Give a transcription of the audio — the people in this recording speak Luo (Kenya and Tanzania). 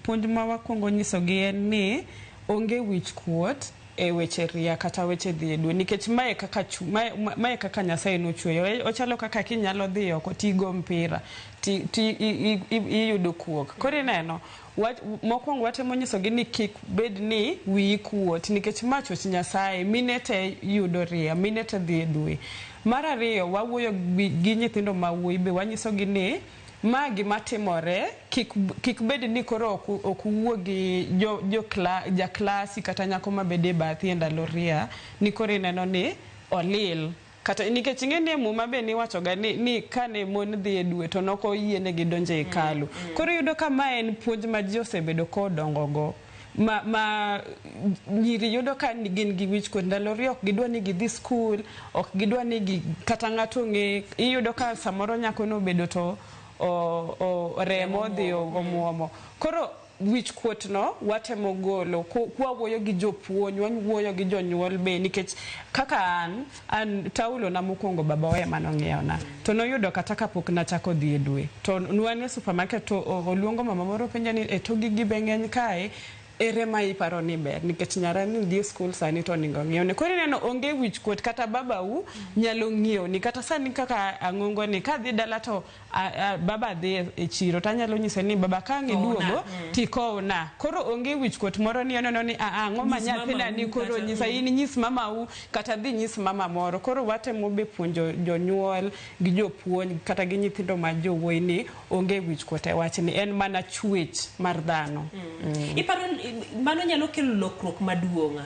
Puonj ma wakwongo nyisogi en ni onge wich kuot e weche ria kata weche dhi e dwe nikech mae kaka chu, mae, mae kaka Nyasaye nochweyo. Ochalo kaka kinyalo dhi oko tigo mpira ti, ti iyudo kuok. Koro ineno, mokwongo watemo nyisogi ni kik bed ni wiyi kuot nikech ma chwech Nyasaye, mine te yudo ria, mine te dhi e dwe. Mar ariyo, wawuoyo gi nyithindo ma wuoyi be wanyisogi ni ma gima timore kik, kik bed ni koro ok uwuo gi jo, jo kla, ja klasi kata nyako mabede e bathi e ndalo ria ni koro ineno ni olil kata nikech ing'e ni e muma be niwachoga ni kane mon dhi e dwe to nok oyienegi donjo e hekalu. Koro iyudo ka ma en puonj ma ji osebedo kodongogo ma nyiri yudo ka gin gi wich kuot ndalo ria ok gidwa ni gidhi skul ok gidwa ni gi, kata ng'ato ng'e iyudo ka samoro nyako nobedo to o remo odhi omuomo. Koro wich kuot no watemo golo kwawuoyo gi jopuonj, wawuoyo gi jonyuol be nikech kaka an taulo na mokwongo baba ema nong'iewna to noyudo kata kapok nachako dhi e dwe to nwan e supermarket to oluongo mama moro penja ni e to gigi be ng'eny kae ere ma iparo ni ber nikech nyara ni dhi e skul sani to onego ng'iewne. Koro ineno onge wich kuot kata babau nyalo ng'iewni kata sani kaka ang'ongo ni kadhi dala to baba dhi e chiro tanyalo nyise ni baba ka ang' iduogo tikowna. Koro onge wich kuot moro ni oneno ni ang'o ma nyathina ni koro nyisa in nyis mamau kata dhi nyis mama moro. Koro watemo be puonjo jonyuol gi jopuonj kata gi nyithindo ma jowuoyi ni onge wich kuot e wachni en mana chwech mar dhano. Iparo mano nyalo kelo lokruok maduong'.